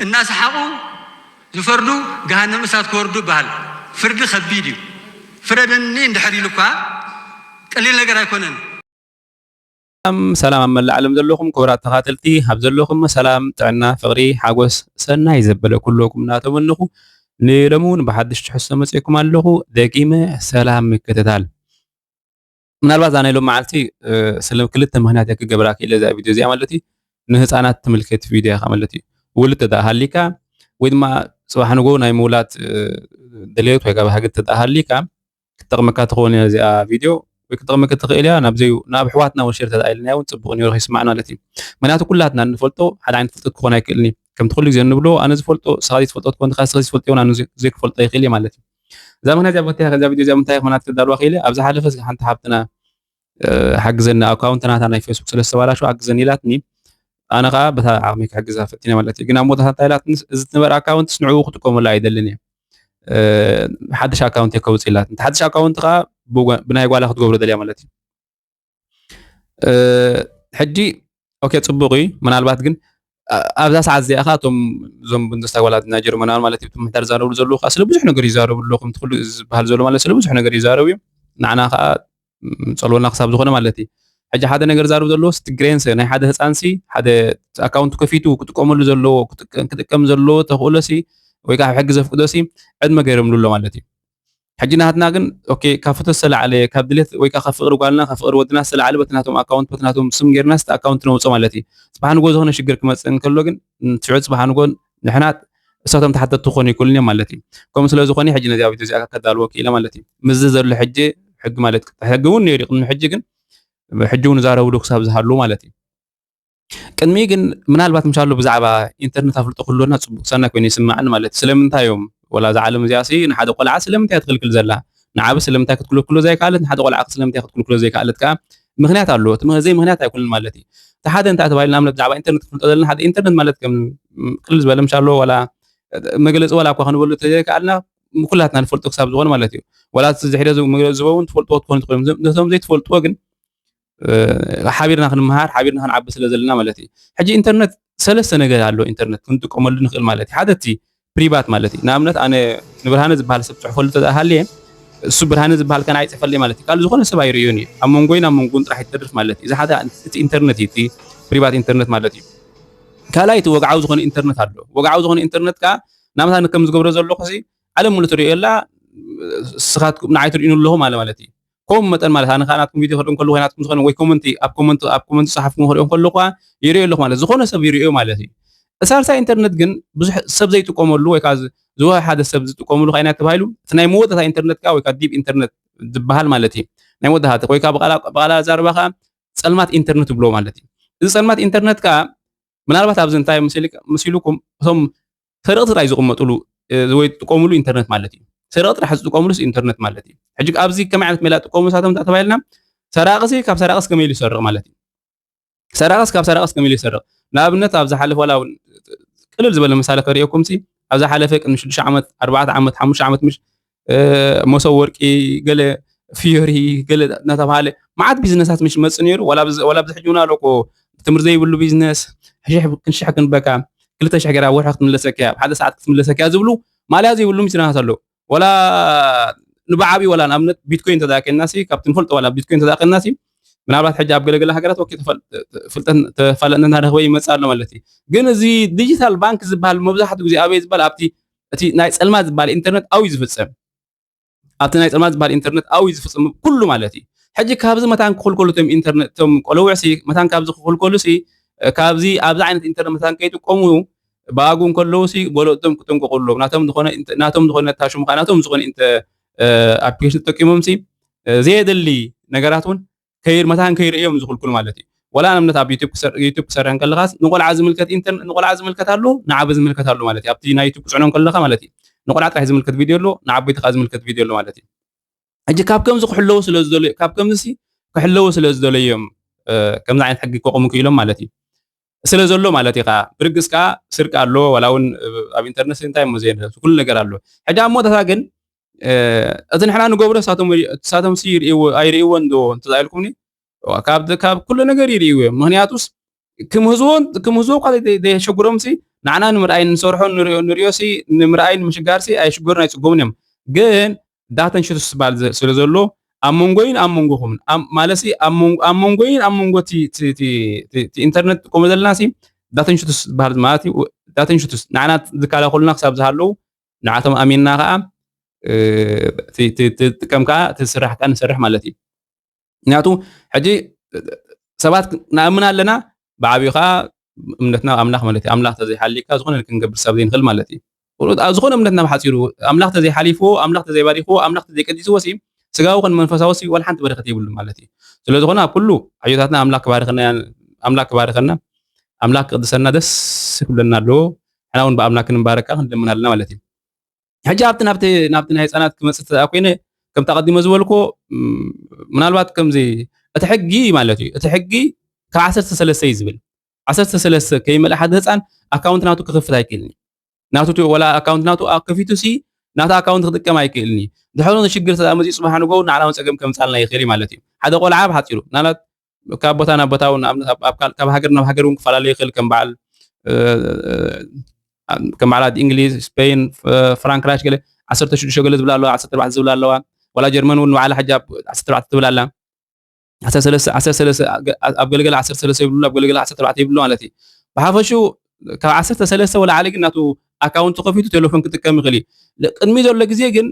እናሰሓቑ ዝፈርዱ ገሃነም እሳት ክወርዱ ይበሃል። ፍርዲ ከቢድ እዩ። ፍረደኒ እንድሕር ኢሉ እኳ ቀሊል ነገር ኣይኮነን። ሰላም ሰላም ኣብ መላእ ዓለም ዘለኹም ክቡራት ተኻተልቲ ኣብ ዘለኹም ሰላም ጥዕና ፍቕሪ ሓጎስ ሰናይ ዘበለ ኩለኩም እናተመነኹ ንሎሚ እውን ብሓድሽ ትሕዝቶ መፅእኩም ኣለኹ። ደጊመ ሰላም ምክትታል። ምናልባት እዛ ናይ ሎም መዓልቲ ስለ ክልተ ምክንያት እየ ክገብራ ክኢለ እዛ ቪድዮ እዚኣ ማለት እዩ። ንህፃናት ትምልከት ቪድዮ እያ ማለት እዩ። ውሉድ ተደኣ ሃሊካ ወይ ድማ ፅባሕ ንጎ ናይ ምውላድ ድሌት ወይ ከዓ ባህጊ ተደኣ ሃሊካ ክትጠቕመካ ትኸውን እያ እዚኣ ቪድዮ ወይ ክትጠቕመካ ትኽእል እያ። ናብ ዘዩ ናብ ኣሕዋትና እውን ሼር ተደኣ ኢልናዮ እውን ፅቡቕ ነይሩ ከይስማዕ ማለት እዩ። ምክንያቱ ኩላትና እንፈልጦ ሓደ ዓይነት ፍልጠት ክኾን ኣይክእልን እዩ። ከምቲ ኩሉ ግዜ እንብሎ ኣነ ዝፈልጦ ንስኻ ዘይትፈልጦ ትኮን ኢኻ፣ ንስኻ ዘይትፈልጦ እውን ኣነ ዘይክፈልጦ ይኽእል እየ ማለት እዩ። እዛ ምክንያት እዚኣ በቲያ ከዛ ቪድዮ እዚኣ ምንታይ ምክንያት ክዳልዋ ክኢለ ኣብ ዝሓለፈ ሓንቲ ሓብትና ሓግዘኒ ኣካውንት ናታ ናይ ፌስቡክ ስለ ዝተባላሸወ ሓግዘኒ ኢላትኒ። ኣነ ከዓ በታ ዓቕሚ ክሕግዛ ፈቲነ ማለት እዩ። ግን ኣብ መወዳእታ እንታይ ኢላትኒ፣ እዚ ትነበረ ኣካውንትስ ንዕኡ ክጥቀመሉ ኣይደልን እየ፣ ሓድሽ ኣካውንት እየ ከውፅእ ኢላትኒ። እቲ ሓድሽ ኣካውንት ከዓ ብናይ ጓላ ክትገብሮ ደልያ ማለት እዩ። ሕጂ ኦኬ ፅቡቕ እዩ። ምናልባት ግን ኣብዛ ሰዓት እዚኣ ከዓ እቶም እዞም ቡንደስታግ ዋላ ናይ ጀርመናውያን ማለት እዩ ምሕዳር ዝዛረብሉ ዘለዉ ከዓ ስለ ብዙሕ ነገር ይዛረቡ ኣለዉ። ከምቲ ኩሉ ዝበሃል ዘሎ ማለት ስለ ብዙሕ ነገር ይዛረቡ እዮም። ንዓና ከዓ ፀልወና ክሳብ ዝኾነ ማለት እዩ። ሕጂ ሓደ ነገር ዛረብ ዘለዎ እቲ ግሬንስ ናይ ሓደ ህፃንሲ ሓደ ኣካውንት ከፊቱ ክጥቀመሉ ዘለዎ ክጥቀም ዘለዎ ተኽእሎሲ ወይ ከዓ ሕጊ ዘፍቅዶሲ ዕድመ ገይሮምሉ ኣሎ ማለት እዩ። ሕጂ ናትና ግን ኦኬ ካብ ፍቶ ዝተላዕለ ካብ ድሌት ወይ ከዓ ካብ ፍቅሪ ጓልና ካብ ፍቅሪ ወድና ዝተላዕለ በቲ ናቶም ኣካውንት በቲ ናቶም ስም ጌርና ስቲ ኣካውንት ነውፅኦ ማለት እዩ። ፅባሕ ንጎ ዝኾነ ሽግር ክመፅእ እንከሎ ግን ሽዑ ፅባሕ ንጎ ንሕና እሳቶም ተሓተትቲ ክኾኑ ይክእሉን እዮም ማለት እዩ። ከምኡ ስለ ዝኾነ ሕጂ ነዚኣ ቪድዮ እዚኣ ከዳልዎ ክኢለ ማለት እዩ። ምስዚ ዘሎ ሕጂ ሕጊ ማለት ሕጊ እውን ነይሩ ቅድሚ ሕጂ ግን ሕጂ እውን ዛረብሉ ክሳብ ዝሃሉ ማለት እዩ። ቅድሚ ግን ምናልባት ምሻሎ ብዛዕባ ኢንተርነት ኣፍልጦ ክህልወና ፅቡቅ ሰናይ ኮይኑ ይስማዕኒ ማለት እዩ። ስለምንታይ እዮም ወላ እዛ ዓለም እዚኣ ሲ ንሓደ ቆልዓ ስለምንታይ ትክልክል ዘላ ንዓብ ስለምንታይ ክትክልክሎ ዘይከኣለት ንሓደ ቆልዓ ስለምንታይ ክትክልክሎ ዘይከኣለት ከዓ ምክንያት ኣለዎ። እቲ ምክ- ዘይምክንያት ኣይኮነን ማለት እዩ። እቲ ሓደ እንታይ ተባሂሉ ንኣብነት ብዛዕባ ኢንተርነት ክፍልጦ ዘለና ሓደ ኢንተርነት ማለት ከም ቅልል ዝበለ ምሻሎ ዋላ መግለፂ ዋላ እኳ ክንበሉ ተዘይከኣልና ኩላትና ንፈልጦ ክሳብ ዝኾነ ማለት እዩ። ዋላ እቲ ዝሕደ ዝመግለፂ ዝበውን ትፈልጥዎ ትኾኑ ትኾኑ ነቶም ዘይትፈልጥዎ ግን ሓቢርና ክንመሃር ሓቢርና ክንዓቢ ስለ ዘለና ማለት እዩ። ሕጂ ኢንተርነት ሰለስተ ነገር ኣሎ ኢንተርነት ክንጥቀመሉ ንኽእል ማለት እዩ። ሓደ እቲ ፕሪባት ማለት እዩ። ንኣብነት ኣነ ንብርሃነ ዝበሃል ሰብ ፅሕፈሉ ተሃልየ እሱ ብርሃነ ዝበሃል ከን ኣይፅሕፈልየ ማለት እዩ። ካልእ ዝኾነ ሰብ ኣይርእዮን እዩ። ኣብ መንጎይን ኣብ መንጎን ጥራሕ ይተርፍ ማለት እዩ። እዚ ሓደ እቲ ኢንተርነት እዩ። እቲ ፕሪባት ኢንተርነት ማለት እዩ። ካልኣይ እቲ ወግዓዊ ዝኾነ ኢንተርነት ኣሎ። ወግዓዊ ዝኾነ ኢንተርነት ከዓ ናምታ ከም ዝገብሮ ዘለኹ ሲ ዓለም ሙሉ ትርእዮ ኣላ ስኻትኩም ንዓይ ትርእዩኒ ኣለኹ ማለት ማለት እዩ። ከምኡ መጠን ማለት ኣነ ከዓ ናትኩም ቪድዮ ክርኢ ከለኹ ወይ ናትኩም ዝኾነ ወይ ኮመንቲ ኣብ ኮመንቲ ኣብ ኮመንቲ ጸሓፍኩም ክርእዮም ከለኹ ከዓ ይርእዮ ኣለኹ ማለት ዝኾነ ሰብ ይርእዮ ማለት እዩ። ሳልሳይ ኢንተርነት ግን ብዙሕ ሰብ ዘይጥቀመሉ ወይ ከዓ ዝወሃ ሓደ ሰብ ዝጥቀመሉ ከዓ ተባሂሉ እቲ ናይ መወዳእታ ኢንተርነት ከዓ ወይ ከዓ ዲፕ ኢንተርነት ዝበሃል ማለት እዩ። ናይ መወዳእታ ወይ ከዓ ብቓላ ብቓላ ዛረባ ከዓ ጸልማት ኢንተርነት ይብሎ ማለት እዩ። እዚ ጸልማት ኢንተርነት ከዓ ምናልባት ኣብዚ እንታይ መሲልኩም እቶም ሰረቕቲ ጥራይ ዝቕመጥሉ ወይ ዝጥቀምሉ ኢንተርነት ማለት እዩ። ሰረቕቲ ጥራሕ ዝጥቀምሉ ኢንተርነት ማለት እዩ። ሕጂ ኣብዚ ከመይ ዓይነት ሜላ ጥቀሙ ንሳቶም እንታይ ተባሂልና ሰራቕሲ ካብ ሰራቕስ ከመይ ኢሉ ይሰርቕ ማለት እዩ። ሰራቕስ ካብ ሰራቕስ ከመይ ኢሉ ይሰርቕ። ንኣብነት ኣብ ዝሓለፈ ዋላ እውን ቅልል ዝበለ ምሳሌ ከርእየኩም ሲ ኣብ ዝሓለፈ ቅድሚ ሽዱሽተ ዓመት ኣርባዕተ ዓመት ሓሙሽተ ዓመት ምሽ መሶብ ወርቂ ገለ ፍዮሪ ገለ እናተባሃለ መዓት ቢዝነሳት ምሽ መፅ ነይሩ ዋላ ኣብዚ ሕጂ እውን ኣለኮ ትምህርቲ ዘይብሉ ቢዝነስ ሽሕ ክንሽሕ ክንበካ ክልተ ሽሕ ገራ ወርሒ ክትምለሰካ እያ ሓደ ሰዓት ክትምለሰካ እያ ዝብሉ ማልያ ዘይብሉ ሚስናት ኣለዉ ዋላ ንብዓብዩ ዋላ ንኣብነት ቢትኮይን ተዳቂልና ሲ ካብቲ ንፈልጦ ዋላ ቢትኮይን ተዳቂልና ሲ ምናልባት ሕጂ ኣብ ገለገለ ሃገራት ወኪ ፍልጠት ተፋለጥነት እናረኽበ ይመፅእ ኣሎ ማለት እዩ ግን እዚ ዲጂታል ባንክ ዝበሃል መብዛሕትኡ ግዜ ኣበይ ዝበሃል ኣብቲ እቲ ናይ ፀልማት ዝበሃል ኢንተርነት ኣብዩ ዝፍፀም ኣብቲ ናይ ፀልማት ዝበሃል ኢንተርነት ኣብዩ ዝፍፀም ኩሉ ማለት እዩ ሕጂ ካብዚ መታን ክኽልከሉ ቶም ኢንተርነት ቶም ቆለውዕ ሲ መታን ካብዚ ክኽልከሉ ሲ ካብዚ ኣብዚ ዓይነት ኢንተርነት መታን ከይጥቀሙ ብኣግኡ እንከለዉ ሲ ወለዶም ክጥንቀቁ ኣለዎም ናቶም ዝኾነ ናቶም ዝኾነ ታሽሙ ከዓ ናቶም ዝኾነ ኣፕሊኬሽን ተጠቂሞም ሲ ዘየደሊ ነገራት እውን ከይር መታን ከይርእዮም ዝኽልክሉ ማለት እዩ ወላ ንኣብነት ኣብ ዩቱብ ክሰርሕ ከለኻስ ንቆልዓ ዝምልከት ኢንተር ንቆልዓ ዝምልከት ኣሎ ንዓቢ ዝምልከት ኣሎ ማለት እዩ ኣብቲ ናይ ዩቱብ ክፅዕኖም ከለኻ ማለት እዩ ንቆልዓ ጥራሕ ዝምልከት ቪድዮ ኣሎ ንዓበይቲ ከዓ ዝምልከት ቪድዮ ኣሎ ማለት እዩ ሕጂ ካብ ከምዚ ክሕለዉ ስለ ዝደለዩ ካብ ከምዚ ሲ ክሕለዉ ስለ ዝደለዮም ከምዚ ዓይነት ሕጊ ከቑሙ ክኢሎም ማለት እዩ ስለ ዘሎ ማለት እዩ ከዓ ብርግስ ከዓ ስርቂ ኣሎ ዋላ እውን ኣብ ኢንተርነት እንታይ እሞ ዘየለ ኩሉ ነገር ኣሎ ሕጂ ኣብ መወዳእታ ግን እቲ ንሕና ንገብሮ ሳቶም ሲ ይርእዎ ኣይርእዎን ዶ እንተዛ ኢልኩምኒ ካብ ካብ ኩሉ ነገር ይርእዎ እዮም ምክንያቱስ ክምህዝዎ ክምህዝዎ እኳ ዘየሸግሮም ሲ ንዓና ንምርኣይ ንሰርሖ ንሪኦ ንሪኦ ሲ ንምርኣይ ንምሽጋር ሲ ኣይሽገሩን ኣይፅገሙን እዮም። ግን ዳተን ሽቱስ ዝበሃል ዘ- ስለ ዘሎ ኣብ መንጎይን ኣብ መንጎኹምን ኣብ- ማለት ሲ ኣብ መንጎ- ኣብ መንጎይን ኣብ መንጎ እቲ- እቲ- እቲ- እቲ- እቲ ኢንተርኔት ጥቀሞ ዘለና ሲ ዳተን ሽቱስ ዝበሃል ማለት እዩ። ዳተን ሽቱስ ንዓና ዝከላኸሉና ክሳብ ዝሃለዉ ንዓቶም ኣሚንና ከዓ እ፣ እቲ- እቲ- እቲ ጥቀም ከዓ እቲ ስራሕ ከዓ ንሰርሕ ማለት እዩ። ምክንያቱ ሕጂ ሰባት ንኣምን ኣለና ብዓብዩ ከዓ እምነትና ኣብ ኣምላኽ ማለት እዩ። ኣምላኽ ተዘይሓሊካ ዝኾነ ክንገብር ሰብ ዘይንኽእል ማለት እዩ። ኣብ ዝኾነ እምነትና ብሓፂሩ ኣምላኽ ተዘይሓሊፍዎ ኣምላኽ ተዘይባሪኽዎ ኣምላኽ ተዘይቀዲስዎ ሲ ስጋዊ ኮን መንፈሳዊ ሲ ዋላ ሓንቲ በረከት የብሉ ማለት እዩ። ስለ ዝኾነ ኣብ ኩሉ ዕዮታትና ኣምላኽ ክባርኸና ኣምላኽ ክባርኸና ኣምላኽ ክቅድሰና ደስ ክብለና ኣለዎ። ሕና እውን ብኣምላኽ ክንባረካ ክንልምን ኣለና ማለት እዩ። ሕጂ ኣብቲ ናብቲ ናብቲ ናይ ህፃናት ክመፅእ ተኣ ኮይነ ከምቲ ኣቐዲሞ ዝበልኮ ምናልባት ከምዚ እቲ ሕጊ ማለት እዩ እቲ ሕጊ ካብ ዓሰርተ ሰለስተ እዩ ዝብል ዓሰርተ ሰለስተ ከይመልእ ሓደ ህፃን ኣካውንት ናቱ ክኽፍት ኣይክእልን እዩ ናቱ ወላ ኣካውንት ናቱ ከፊቱ ሲ ናቱ ኣካውንት ክጥቀም ኣይክእልን እዩ ድሕሩ ንሽግር ተኣ መፂኡ ፅባሕ ንጎ ንዓላዊ ፀገም ከምፃልና ይኽእል እዩ ማለት እዩ ሓደ ቆልዓ ብሓፂሩ ናላት ካብ ቦታ ናብ ቦታ እውን ንኣብነት ኣብ- ኣብ ካል- ካብ ሃገር ናብ ሃገር እውን ክፈላለ ይኽእል ከም በዓል እ፣ እ፣ ከም በዓል ዓዲ እንግሊዝ ስፔን ፍ- ፍራንክራይሽ ገለ ዓሰርተ ሽዱሽተ ገለ ዝብላ ኣለዋ ዓሰርተ ኣርባዕተ ዝብላ ኣለዋ ዋላ ጀርመን እውን ንባዕላ ሕጂ ኣብ ዓሰርተ ኣርባዕተ ትብል ኣላ ዓሰርተ ሰለስተ ዓሰርተ ሰለስተ ኣብ ገለገለ ዓሰርተ ሰለስተ ይብሉ ኣብ ገለገለ ዓሰርተ ኣርባዕተ ይብሉ ማለት እዩ ብሓፈሹ ካብ ዓሰርተ ሰለስተ ወላዓሊ ግን ናቱ ኣካውንት ከፊቱ ቴሌፎን ክጥቀም ይኽእል እዩ ቅድሚ ዘሎ ግዜ ግን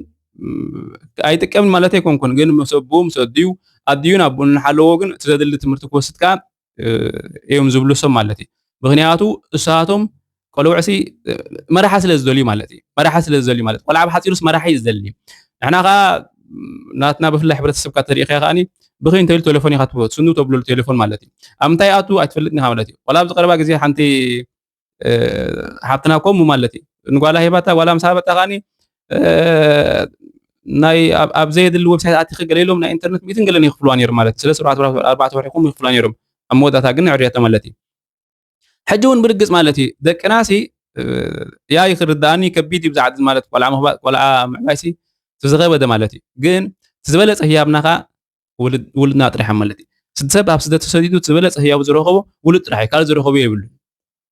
ኣይጥቀምን ማለት ኣይኮንኩን ግን ምስ ኣቦኡ ምስ ኣዲኡ ኣዲኡ ናብ እናሓለዎ ግን እቲ ዘድሊ ትምህርቲ ክወስድ ከዓ እዮም ዝብሉ እሶም ማለት እዩ ምክንያቱ እሳቶም ቆልዑ ሲ መራሒ ስለ ዝደልዩ ማለት እዩ መራሒ ስለ ዝደልዩ ማለት ቆልዓ ብሓፂሩስ መራሒ እዩ ዝደሊ ንሕና ከዓ ናትና ብፍላይ ሕብረተሰብካ ተሪኢካ ከዓኒ ብኸይ እንተኢሉ ቴሌፎን ኢካ ትብሎ ስኑ ተብሎ ቴሌፎን ማለት እዩ ኣብ ምንታይ ኣቱ ኣይትፈልጥን ኢካ ማለት እዩ ቆላ ኣብዚ ቀረባ ግዜ ሓንቲ ሓብትና ከምኡ ማለት እዩ ንጓላ ሂባታ ጓላ ምስ ሃበታ ከዓኒ ናይ ኣብ ዘየድሊ ዌብሳይት ኣቲኺ ገለ ኢሎም ናይ ኢንተርነት ሚእትን ገለን ይኽፍልዋ ነይሩ ማለት እዩ ስለዚ ኣርባዕተ ወርሒ ኩም ይኽፍልዋ ነይሮም ኣብ መወዳእታ ግን ንዕርያቶ ማለት እዩ ሕጂ እውን ብርግፅ ማለት እዩ ደቅና ሲ ያ ይኽርዳኣኒ ከቢድ እዩ ብዛዕባ ማለት ቆልዓ ምኽባእ ቆልዓ ምዕባይ ሲ ዝኸበደ ማለት እዩ ግን ዝበለፀ ህያብና ከዓ ውልድና ጥራሕ ማለት እዩ ሰብ ኣብ ስደት ተሰዲዱ ዝበለፀ ህያቡ ዝረኸቦ ውሉድ ጥራሕ እዩ ካልእ ዝረኸቦ የብሉ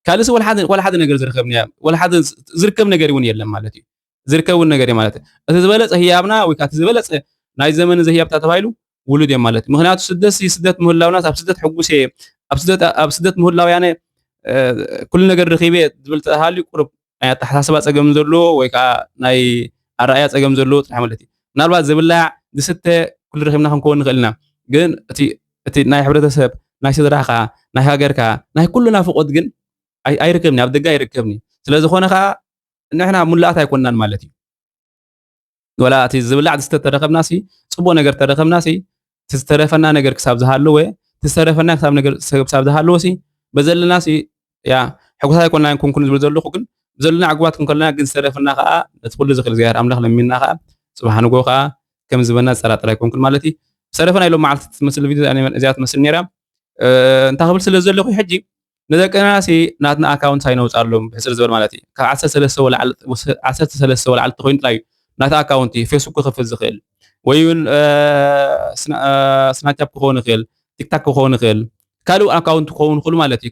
ካልእሲ ወላ ሓደ ነገር ዝረከብና ወላ ሓደ ዝርከብ ነገር እውን የለን ማለት እዩ ዝርከብ እውን ነገር ማለት እዩ እቲ ዝበለፀ ህያብና ወይ ከዓ ዝበለፀ ናይ ዘመን ዘህያብታ ተባሂሉ ውሉድ እዮም ማለት እዩ ምክንያቱ ስደት ስደት ምህላውና ኣብ ስደት ሕጉስ እየ ኣብ ስደት ምህላውያነ ኩሉ ነገር ረኺበ ዝብል ተሃልዩ ቁሩብ ናይ ኣተሓሳስባ ፀገም ዘለዎ ወይ ከዓ ናይ ኣረኣያ ፀገም ዘለዎ ጥራሕ ማለት እዩ ምናልባት ዝብላዕ ዝስተ ኩሉ ረኺብና ክንከውን ንኽእል ኢና ግን እቲ ናይ ሕብረተሰብ ናይ ስድራኻ ናይ ሃገርካ ናይ ኩሉ ናፍቆት ግን ኣይርከብኒ ኣብ ደገ ኣይርከብኒ ስለ ዝኾነ ከዓ ንሕና ሙላኣት ኣይኮንናን ማለት እዩ ወላ እቲ ዝብላዕ ዝስተ ተረኸብና ሲ ፅቡቅ ነገር ተረኸብና ሲ ዝተረፈና ነገር ክሳብ ዝሃለወ ዝተረፈና ክሳብ ነገር ክሳብ ዝሃለወ ሲ በዘለና ሲ ያ ሕጉሳት ኣይኮንና ኮንኩን ዝብል ዘለኹ ግን ዘለና ዕጉባት ክንከለና ግን ዝተረፈና ከዓ ነቲ ኩሉ ዝኽእል እግዚኣብሔር ኣምላኽ ለሚንና ከዓ ፅባሕ ንጎ ከዓ ከም ዝበና ዝጠራጠር ኣይኮንኩን ማለት እዩ ዝተረፈና ኢሎም መዓልቲ ትመስል ቪድዮ እዚኣ ትመስል ነይራ እንታይ ክብል ስለ ዘለኹ ሕጂ ንደቅና ሲ ናትና ኣካውንት ኣይነውፃሎም ብሕፅር ዝበል ማለት እዩ ካብ ዓሰርተ ሰለስተ ወላዕሊ ተኮይኑ ጥራይ እዩ ናቲ ኣካውንት እዩ ፌስቡክ ክኽፍት ዝኽእል ወይ እውን ስናቻፕ ክኸውን ይኽእል ቲክታክ ክኸውን ይኽእል ካልእ ኣካውንት ክኸውን ይኽእሉ ማለት እዩ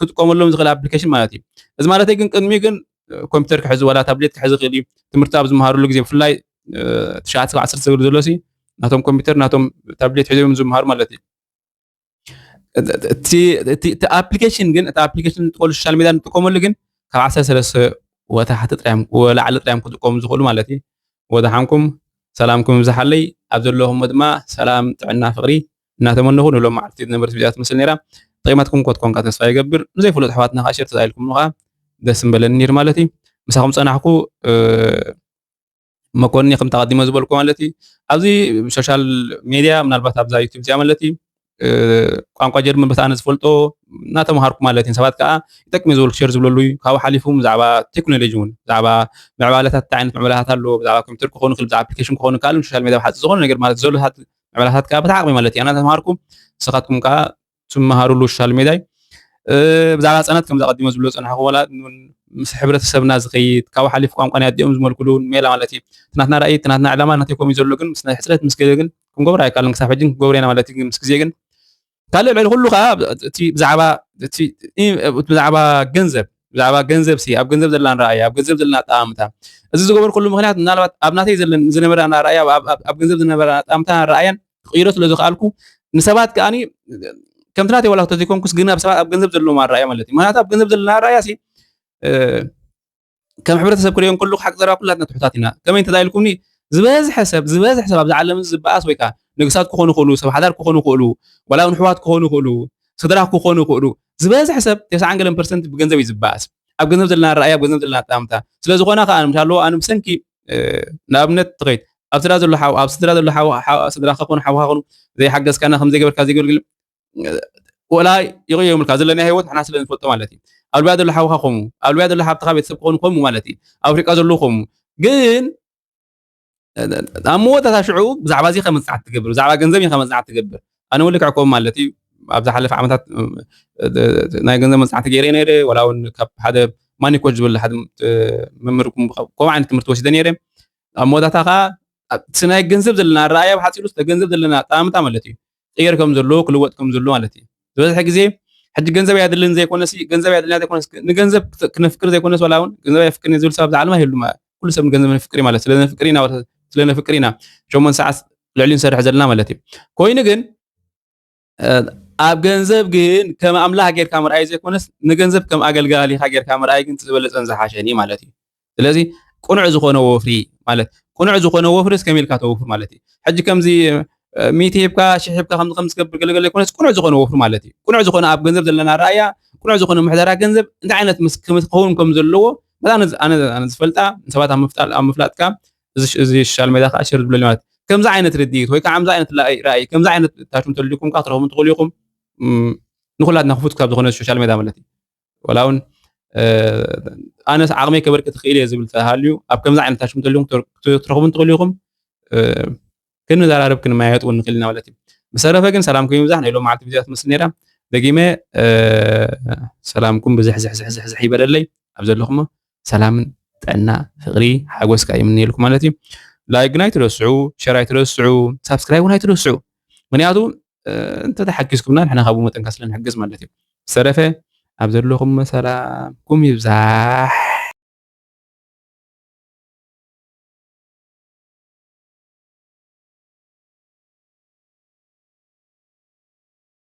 ክጥቀመሎም ዝኽእል ኣፕሊኬሽን ማለት እዩ እዚ ማለት ግን ቅድሚ ግን ኮምፒተር ክሕዚ ዋላ ታብሌት ክሕዚ ይኽእል እዩ ትምህርቲ ኣብ ዝመሃሩሉ ግዜ ብፍላይ ትሽዓተ ዓሰርተ ዝብሉ ዘሎ ሲ ናቶም ኮምፒተር ናቶም ታብሌት ሒዞም ዝመሃሩ ማለት እዩ እቲ ኣፕሊኬሽን ግን እቲ ኣፕሊኬሽን ንጥቀሉ ሶሻል ሚድያ ንጥቀመሉ ግን ካብ ዓሰርተ ሰለስተ ወታሕቲ ጥራዮም ወላዕሊ ጥራዮም ክጥቀሙ ዝኽእሉ ማለት እዩ ወድሓንኩም ሰላምኩም ይብዝሓለይ ኣብ ዘለኹሞ ድማ ሰላም ጥዕና ፍቕሪ እናተመነኹ ንሎም መዓልቲ ዝነበረት ቪድያ ትመስል ነይራ ጠቂማትኩም ኮትኮንካ ተስፋ ይገብር ንዘይፍሉጥ ኣሕዋትና ከዓ ሸር ተሳኢልኩም ከዓ ደስ ምበለኒ ነይሩ ማለት እዩ ምሳኹም ፀናሕኩ መኮንኒ ከም ተቐዲሞ ዝበልኩ ማለት እዩ ኣብዚ ሶሻል ሜድያ ምናልባት ኣብዛ ዩቱብ እዚኣ ማለት እዩ ቋንቋ ጀርመን በታ ኣነ ዝፈልጦ እናተምሃርኩ ማለት እዩ ሰባት ከዓ ይጠቅም ዝበልኩ ሸር ዝብለሉ እዩ ካብኡ ሓሊፉ ብዛዕባ ቴክኖሎጂ እውን ብዛዕባ ምዕባለታት እንታይ ዓይነት ምዕባለታት ኣለዎ ብዛዕባ ኮምፒተር ክኸውን ይኽእል ብዛዕባ ኣፕሊኬሽን ክኸውን ካልእ ሶሻል ሜድያ ብሓፂ ዝኾነ ነገር ማለት ዘሎ ምዕባለታት ከዓ በታ ዓቕሚ ማለት እዩ ኣና ተምሃርኩ ንስኻትኩም ከዓ ትመሃሩሉ ሶሻል ሜድያ ብዛዕባ ህፃናት ከም ዘቐዲሞ ዝብሎ ፀናሕኩ ዋላ ምስ ሕብረተሰብና ዝኸይድ ካብኡ ሓሊፉ ቋንቋ ናይ ኣዲኦም ዝመልኩሉ ሜላ ማለት እዩ ትናትና ራእይ ትናትና ዕላማ ናተይ ከምኡ ዘሎ ግን ምስ ናይ ሕፅረት ምስ ገለ ግን ክንገብሮ ኣይካልን ክሳብ ሕጂ ክንገብሮ ኢና ማለት እዩ ምስ ግዜ ግን ካልእ ልዕሊ ኩሉ ከዓ እቲ ብዛዕባ ብዛዕባ ገንዘብ ብዛዕባ ገንዘብ ሲ ኣብ ገንዘብ ዘለና ኣረኣእያ ኣብ ገንዘብ ዘለና ኣጠማምታ እዚ ዝገበርኩሉ ምክንያት ምናልባት ኣብ ናተይ ዘለን ዝነበረ ኣረኣእያ ኣብ ገንዘብ ዝነበረ ኣጠማምታ ኣረኣእያን ክቕይሮ ስለ ዝኽኣልኩ ንሰባት ከኣ ከምቲ ናተይ ዋላ ክተዘይኮንኩስ ግን ኣብ ሰባት ኣብ ገንዘብ ዘለዎም ኣረኣእያ ማለት እዩ ምክንያቱ ኣብ ገንዘብ ዘለና ኣረኣእያ ሲ ከም ሕብረተሰብ ክሪኦ እንከለኩ ሓቂ ዘረባ ኩላትና ትሑታት ኢና ከመይ እንተዳ ኢልኩምኒ ዝበዝሐ ሰብ ዝበዝሐ ሰብ ኣብዚ ዓለም እዚ ዝበኣስ ወይ ከዓ ንግስታት ክኾኑ ይኽእሉ ሰብ ሓዳር ክኾኑ ይኽእሉ ዋላ እውን ኣሕዋት ክኾኑ ይኽእሉ ስድራ ክኾኑ ይኽእሉ ዝበዝሐ ሰብ ተስዓን ገለን ፐርሰንት ብገንዘብ እዩ ዝበኣስ ኣብ ገንዘብ ዘለና ኣረኣያ ኣብ ገንዘብ ዘለና ኣጠማምታ ስለ ዝኾነ ከዓ ንምሻለዎ ኣነ ብሰንኪ ንኣብነት ትኸይድ ኣብ ስድራ ዘሎ ሓው ኣብ ስድራ ዘሎ ሓው ስድራ ከኾኑ ሓውካ ኾኑ ዘይሓገዝካና ከም ዘይገበርካ ዘይገርግል ወላ ይቕየሙልካ ዘለና ህይወት ንሕና ስለ ንፈልጦ ማለት እዩ ኣብ ልብያ ዘሎ ሓውካ ከምኡ ኣብ ልብያ ዘሎ ሓብትኻ ቤተሰብ ክኾኑ ከምኡ ማለት እዩ ኣብ ኣፍሪቃ ዘለዉ ከምኡ ግን ኣብ መወዳእታ ሽዑ ብዛዕባ እዚ ከመፅናዕቲ ትገብር ብዛዕባ ገንዘብ እዩ ከመፅናዕቲ ትገብር ኣነ እውን ልክዕ ከምኡ ማለት እዩ ኣብ ዝሓለፈ ዓመታት ናይ ገንዘብ መፅናዕቲ ገይረ ነይረ ወላ እውን ካብ ሓደ ማኒኮች ዝብል ሓደ መምህር ከምኡ ዓይነት ትምህርቲ ወሲደ ነይረ ኣብ መወዳእታ ከዓ እቲ ናይ ገንዘብ ዘለና ኣረኣያ ብሓፂሩ ስለ ገንዘብ ዘለና ኣጠማምታ ማለት እዩ ክቕየር ከም ዘሎ ክልወጥ ከም ዘሎ ማለት እዩ ዝበዝሐ ግዜ ሕጂ ገንዘብ ኣየድልን ዘይኮነሲ ገንዘብ ኣየድልና ዘይኮነስ ንገንዘብ ክነፍቅር ዘይኮነስ ዋላ እውን ገንዘብ ኣየፍቅርን ዝብል ሰብ ኣብዚ ዓለም ኣይህሉ ኩሉ ሰብ ንገንዘብ ነፍቅር ማለት ስለ ነፍቅር ኢና ስለ ነፍቅር ኢና ሸሞንተ ሰዓት ልዕሊ ንሰርሕ ዘለና ማለት እዩ ኮይኑ ግን ኣብ ገንዘብ ግን ከም ኣምላኽ ጌርካ ምርኣይ ዘይኮነስ ንገንዘብ ከም ኣገልጋሊኻ ጌርካ ምርኣይ ግን ዝበለፀን ዝሓሸን እዩ ማለት እዩ ስለዚ ቁኑዕ ዝኾነ ወፍሪ ማለት ቁኑዕ ዝኾነ ወፍሪ እስከም ኢልካ ተወፍር ማለት እዩ ሕጂ ከምዚ ሚእቲ ሂብካ ሽሕ ሂብካ ከምዚ ከም ዝገብር ገለገለ ይኮነስ ቁኑዕ ዝኾነ ወፍሪ ማለት እዩ ቁኑዕ ዝኾነ ኣብ ገንዘብ ዘለና ራእያ ቁኑዕ ዝኾነ ምሕደራ ገንዘብ እንታይ ዓይነት ክኸውን ከም ዘለዎ ኣነ ዝፈልጣ ሰባት ኣብ ምፍላጥካ እዚ ሶሻል ሜዳ ከዓ ሸር ዝብለኒ ማለት ከምዚ ዓይነት ርድኢት ወይ ከዓ ከምዚ ዓይነት ራእይ ከምዚ ዓይነት ታሽም ተልኩም ከዓ ክትረኽቡ ትኽእሉ ኢኹም ንኩላትና ክፉት ካብ ዝኾነ ሶሻል ሜዳ ማለት እዩ ወላ እውን ኣነስ ዓቕመይ ከበርክት ክእል እየ ዝብል ተሃልዩ ኣብ ከምዚ ዓይነት ታሽም ተልኩም ክትረኽቡ ትኽእሉ ኢኹም ክንዘራረብ ክንመያየጥ እውን ንኽእል ኢና ማለት እዩ ብሰረፈ ግን ሰላምኩም ይብዛሕ ናይ ሎም መዓልቲ ቪድዮ ትመስል ነይራ ደጊመ ሰላምኩም ብዝሕዝሕዝሕዝሕ ይበለለይ ኣብ ዘለኹሞ ሰላምን ጥዕና ፍቕሪ ሓጎስ ከዓ ይምንየልኩም ማለት እዩ ላይክ ናይ ትረስዑ ሸር ኣይትረስዑ ሳብስክራይብ እውን ኣይትረስዑ ምክንያቱ እንተተሓጊዝኩምና ንሕና ካብኡ መጠንካ ስለ ንሕግዝ ማለት እዩ ዝተረፈ ኣብ ዘለኹም ሰላምኩም ይብዛሕ